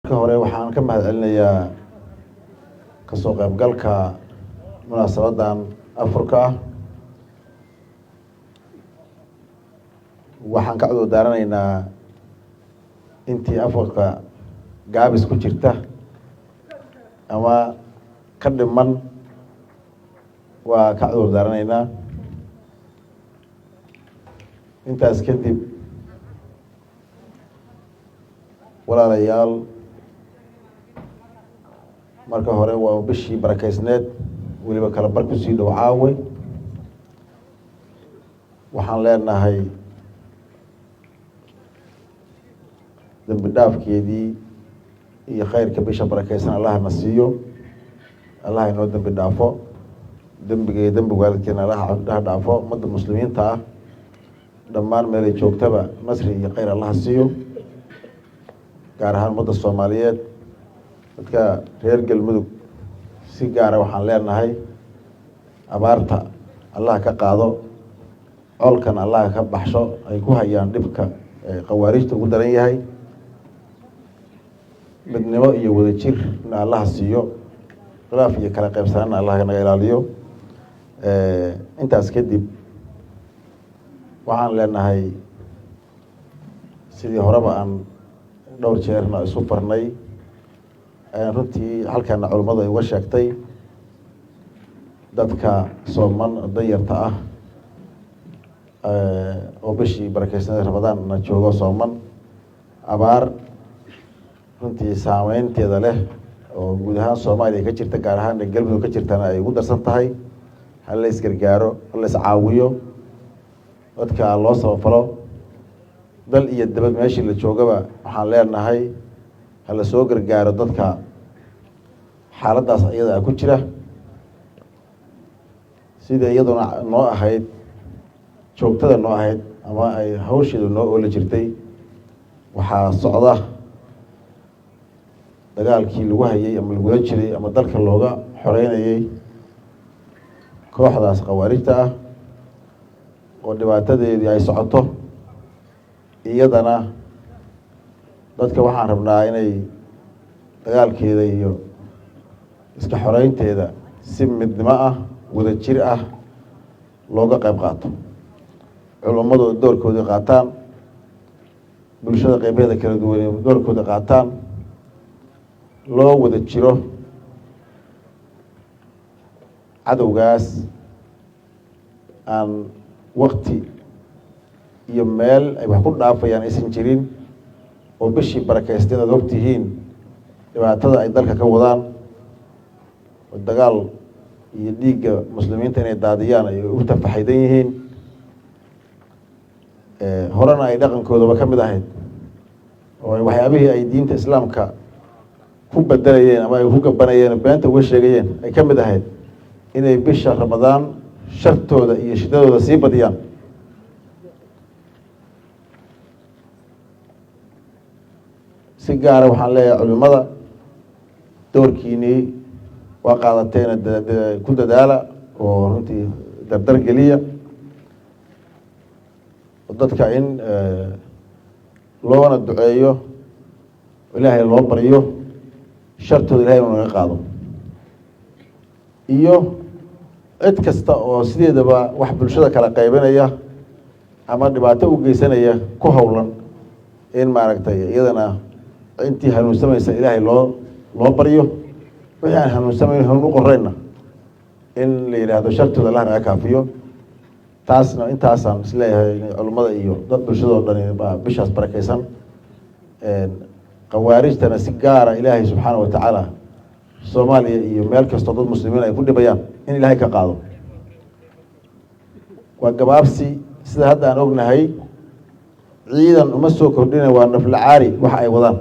Marka hore waxaan ka mahad celinayaa kasoo qaybgalka munaasabadan afurka ah. Waxaan ka cudur daaranaynaa intii afurka gaabis ku jirta ama ka dhiman, waa ka cudur daaranaynaa. Intaas kadib, walaalayaal, marka hore waa bishii barakaysneed, weliba kala bar kusii dhow caawe. Waxaan leenahay dembi dhaafkeedii iyo khayrka bisha barakaysan Allaha na siiyo, Allaha inoo dembi dhaafo, dembiga iyo dembiga waalidkeena Allaha dheh dhaafo, ummadda muslimiinta ah dhammaan meelay joogtaba nasri iyo khayr Allaha siiyo, gaar ahaan ummadda Soomaaliyeed. Dadka reer Galmudug si gaara waxaan leenahay abaarta Allah ka qaado, colkan Allah ka baxsho ay ku hayaan dhibka khawaarijta ugu daran yahay. Midnimo iyo wadajirna Allaha siiyo, khilaaf iyo kala qaybsanaanna Allah naga ilaaliyo. Intaas kadib waxaan leenahay sidii horeba aan dhowr jeerna isu farnay, runtii halkana culimmadu ay uga sheegtay, dadka sooman danyarta ah oo bishii barakeysanada Ramadaanna joogo sooman, abaar runtii saameynteeda leh oo guud ahaan Soomaaliya ka jirta, gaar ahaan Galmudug ka jirtana ay ugu darsan tahay, ha la isgargaaro, ha la iscaawiyo, dadka loo samafalo. Dal iyo dabad meeshii la joogaba waxaan leenahay ha la soo gargaaro dadka xaaladdaas iyada ku jira. Sida iyaduna noo ahayd joogtada noo ahayd ama ay hawsheedu noo ooli jirtay, waxaa socda dagaalkii lagu hayay ama lagula jiray ama dalka looga xoreynayay kooxdaas khawaarijta ah oo dhibaatadeedii ay socoto. Iyadana dadka waxaan rabnaa inay dagaalkeeda iyo iska xoreynteeda si midnimo ah, wadajir ah looga qayb qaato, culummadu doorkoodii qaataan, bulshada qeybaheeda kala duwan doorkooda qaataan, loo wada jiro cadowgaas aan wakti iyo meel ay wax ku dhaafayaan aysan jirin, oo bishii barakaysteed aad ogtihiin dhibaatada ay dalka ka wadaan, oo dagaal iyo dhiigga muslimiinta inay daadiyaan ay u tafaxaydan yihiin, horena ay dhaqankoodaba ka mid ahayd oo waxyaabihii ay diinta islaamka ku bedelayeen ama ay ku gabanayeen, beenta uga sheegayeen ay ka mid ahayd inay bisha Ramadaan shartooda iyo shidadooda sii badiyaan. Si gaara waxaan leeyahay culimada, doorkiinii waa qaadateena, ku dadaala oo runtii dardar geliya dadka in loona duceeyo, Ilaahay loo baryo shartooda Ilahay inuu naga qaado, iyo cid kasta oo sideedaba wax bulshada kala qaybinaya ama dhibaato u geysanaya ku howlan in maaragtay iyadana intii hanuunsamaysa Ilaahay loo baryo, wixii aan hanuunsamayn hanuun u qorayna in la yidhaahdo shartooda Allah naga kaafiyo. Taasna intaasaan isleeyahay culimmada iyo dad bulshadoo dhani baa bishaas barakeysan. Khawaarijtana si gaara Ilaahay subxaana wa tacaala Soomaaliya iyo meel kastoo dad muslimiin ay ku dhibayaan in Ilaahay ka qaado. Waa gabaabsi sida hadda aan ognahay, ciidan uma soo kordhina, waa naflacaari waxa ay wadaan.